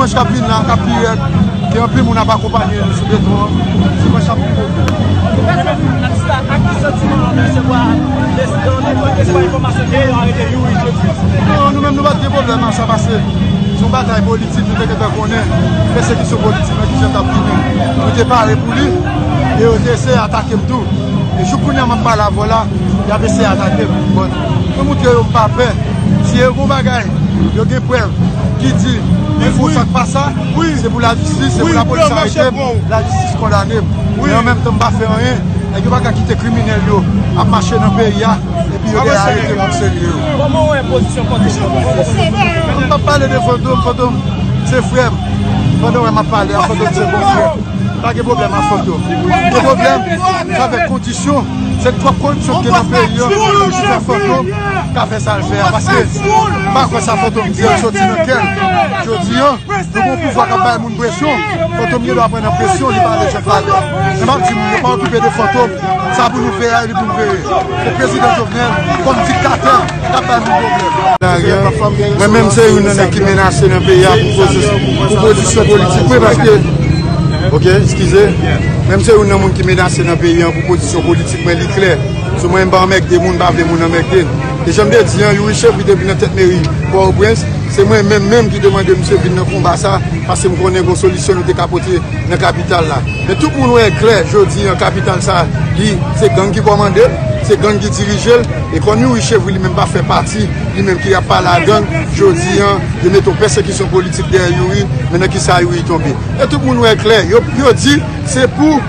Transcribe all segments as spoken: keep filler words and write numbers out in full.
Manch k ap vin la, k ap pi rèd, gen anpil moun ap akonpanye nou sou beton an. Se manch k ap pi move. Ak ki santiman w resevwa, resevwa enfòmasyon ke yo arete Youri jodi? Non, nou menm nou pa t gen pwoblèm ak sa, paske se yon batay politik, nou te gentan konnen pèsekisyon politik lan ki jan t ap vini. Nou te pare pou li, e yo te eseye atake m tou. E jouk kounye a m ap pale avè w la, y ap eseye atake m. Bon, mwen montre yo m pa pè. Si yo gen yon bagay, yo gen prèv ki di, yon fo sa k pa sa, se pou lajistis, se pou lapolis arete m, lajistis kondane m. Men an menm tan, m pa fè anyen. Nèg yo pa ka kite kriminèl yo ap mache nan peyi a, epi yo dèyè arete moun serye yo. Kòman w wè pozisyon Fantom? M p ap pale de Fantom, Fantom se frè m. Pandan w wè m ap pale a, Fantom se bon frè m. Pa gen pwoblèm ak Fantom. Gen pwoblèm se avèk kondisyon, se twòp koripsyon ki gen nan peyi an ki fè Fantom ka fè sa l fè a. Paske m pa kwè sa Fantom di an soti nan kè l. Jodi an, nou gen yon pouvwa k ap bay moun presyon. Fantom gen dwa pran nan presyon, li pale jan l pale. Men m ap di moun yo pa okipe de Fantom. Sa pou nou veye a, e li pou nou veye. Se prezidan Jovenel, kòm diktatè, k ap bay moun pwoblèm. Mwen menm se youn nan nèg ki menase nan peyi a pou pozisyon, pou pozisyon politik mwen, paske, ok, eskize, menm se youn nan moun ki menase nan peyi an pou pozisyon politik mwen, li klè. Sou mwen, m pa anmègde moun, m pa vle moun anmègde m. E jan m te di an, Youri Chevry te vin nan tèt meri Pòtoprens, se mwen menm menm ki te mande misye vin nan konba sa, paske m konnen gon solisyon nou te ka pote nan kapital la. Men tout moun wè klè, jodi an, kapital sa, li, se gang ki kòmande l, se gang ki dirije l, e kòm Youri Chevry li menm pa fè pati, li menm ki ap pale a gang, jodi an, yo mete yon pèsekisyon politik dèyè Youri, men nan kisa Youri tonbe? E tout moun wè klè, yo, yo di, se pou,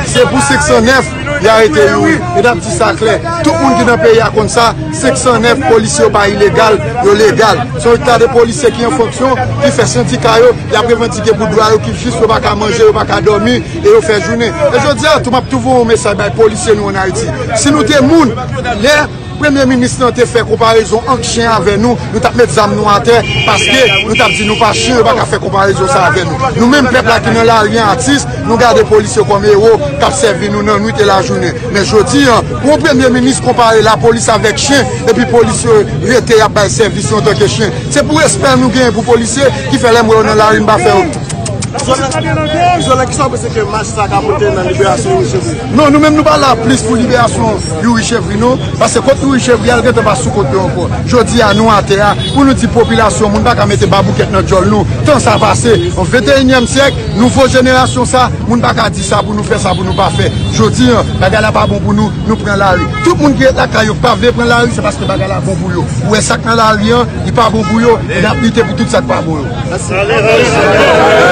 se pou senk san nèf, y arete Youri. E n ap di sa klè. Tout moun ki nan peyi a konn sa, senk san nèf polisye yo pa ilegal, yo legal. Se yon ta de polisye ki an fonksyon, ki fè sendika yo, y ap revandike pou dwa yo ki jis, yo pa ka manje, yo pa ka dòmi, e yo fè jounen. E jodi a tou, m ap tou voye yon mesaj bay polisye nou ann Ayiti. Si nou te moun, lè Premye minis lan te fè konparezon ant chen avè nou, nou t ap met zam nou atè, paske nou t ap di nou pa chen, yo pa ka fè konparezon sa avè nou. Nou menm pèp la ki nan lari an, atis, nou gade polisye kòm ewo, k ap sèvi nou nan nwit e lajounen. Men jodi an, pou yon premye minis konpare lapolis avèk chen, epi polisye rete y ap bay sèvis yo antanke chen. Se pou respè nou genyen pou polisye ki fè lè m wè yo nan lari, m pa fè yo. Izolan, Izolan, kisa w panse ke mach sa ka pote nan liberasyon Youri Chevry? Non, nou menm nou pa la plis pou liberasyon Youri Chevry, non. Paske kot Youri Chevry al gentan pa sou kot yo ankò. Jodi a, nou atè a, pou nou di popilasyon, moun pa ka mete baboukèt nan djòl nou. Tan sa pase. An venteyinyèm syèk, nouvo jenerasyon sa, moun pa ka di sa pou nou fè, sa pou nou pa fè. Jodi an, bagay la pa bon pou nou, nou pran lari. Tout moun ki ret lakay yo pa vle pran lari, se paske bagay la bon pou yo. Ou wè sa k nan lari an, li pa bon pou yo, e n ap lite pou tout sa k pa bon yo.